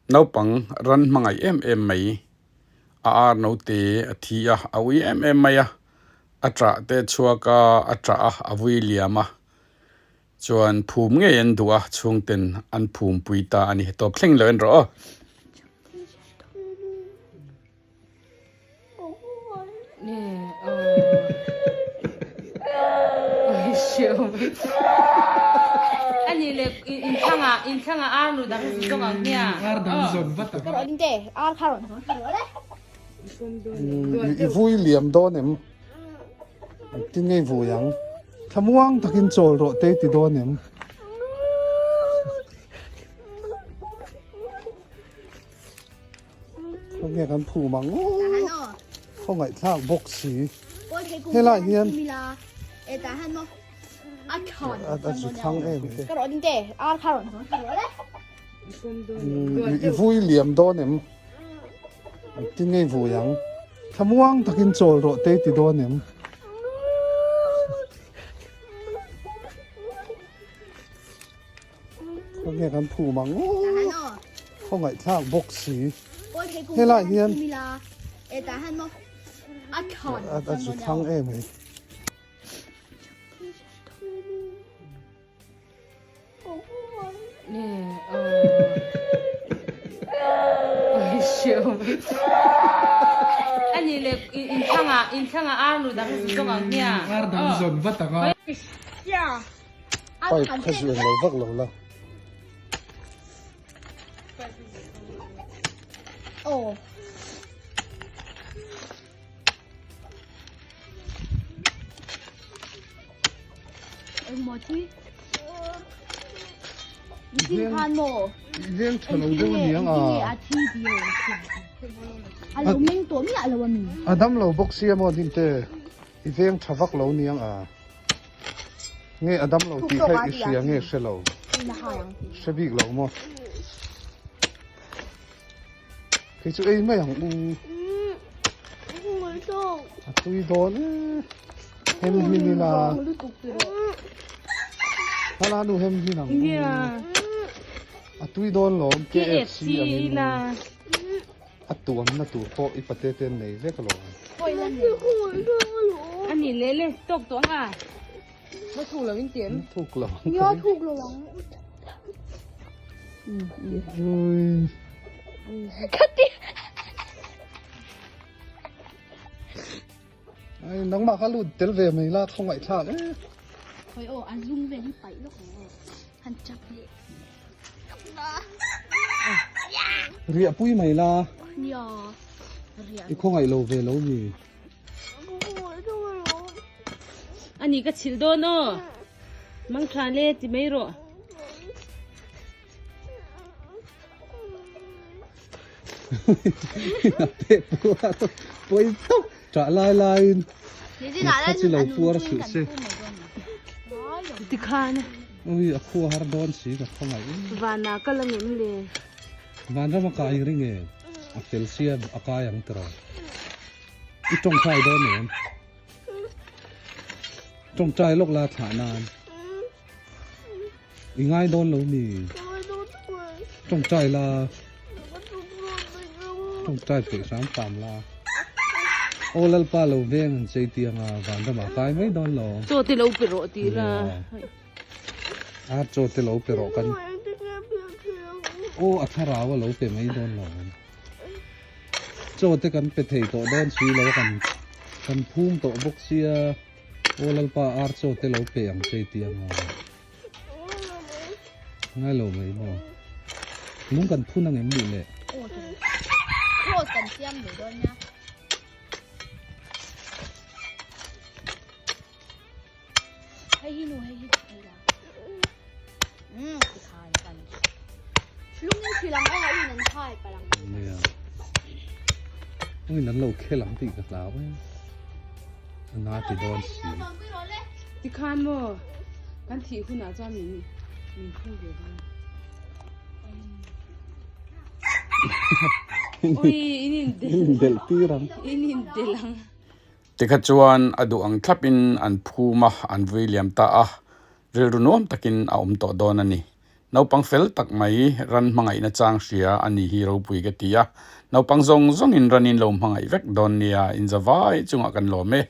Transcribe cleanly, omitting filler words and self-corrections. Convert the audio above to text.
Naupang ran hmangaih em em mai. A ar note a thi a, a ui em em mai a. A ṭah te chhuak a, a ṭah a, a vui liam a. Chuan phum ngei an duh a, chhungten an phum pui ta a ni. Tawp thleng lo en rawh aw. I vui liam dawn em? Engtin nge i vui ang? Thlamuang takin chawl rawh te i ti dawn em? Khawnge kan phum ang khawngaihthlak bawk si helai hian a zu thlang em te i vui liam dawn em engtin nge i vui ang thlamuang takin chawl rawh te i ti dawn em Khawnge kan phum ang khawngaihthlak bawk si helai hian a zu thlang em hei. Pipe kha zu englo vak lo la. Veng tha lo deuh aniang a. A dam lo bawk sia maw Dinte. I veng tha vak lo niang a. Nge a dam lo tih kha i hria nge hre lo? Hre bik lo maw? Kei chu ei mai ang u. A tui dawn e. Hem hin ila. Hala nu hem hin ang u. A tui dawn lawm KFC angin. A tuamna tur pawh i pate te an nei vek alawm. A ni le le tawk tawh ang a. Ma thuk lo in ti em? Thuk lo. Nia thuk lo ang. Ui. Khati. Ai nangmah kha lut tel ve mai la khawngaih thlak e. Khoi aw a lung vel hi paih lawk ang aw. Han chap leh. Riah pui mai la. Nia. Riah. I khawngaih lo ve lo mi. Ani ka chhilh dawn aw. Mang tha le ti mai rawh. Pawi tawp tah lai laiin kha chu lo puar suh se. Tikhan. Ui a khua har dawn si ka khawngaih. Vanah ka la ngem le. Vanram a kai ring e. A fel sia a kai ang tiraw. I tawngtai dawn em? Tawngtai lawk la thlah nan. I ngai dawn lo mi? Tawngtai la. Tawngtai peih hram hram la. Aw Lalpa lo veng an chei tiang a, vanramah kai mai dawn lo. Chaw te lo pe rawh ti la. A chaw te lo pe rawh kan. Aw a thlarau a lo pe mai dawn lo. Chaw te kan pe thei tawh dawn si lo kan kan phum tawh bawk sia. Aw Lalpa ar chaw te lo pe ang che i ti ang aw. Ngai lo mai maw. Lung kan phun ang em nih le. Aw chu. Cross kan siam ve dawn nia. Hei hi nu hei hi hei la. Um ti khai kan. Lung in thilang a in an khai palang. Nia. Ui nan lo khel ang tih ka hlau e. Na ti dawn si. Tikhan maw kan thih hunah chuan min min phung ve dawn. Ui in in del. In del tir ang. In in del ang. Tikha chuan a duh ang thlapin an phum a, an vui liam ta a, rilru nuam takin a awm tawh dawn a ni. Naupang fel tak mai ran hmangaihna chang hria a ni hi ropui ka ti a. Naupang zawng zawngin ran in lo hmangaih vek dawn nia, inzavai chungah kan lawm e.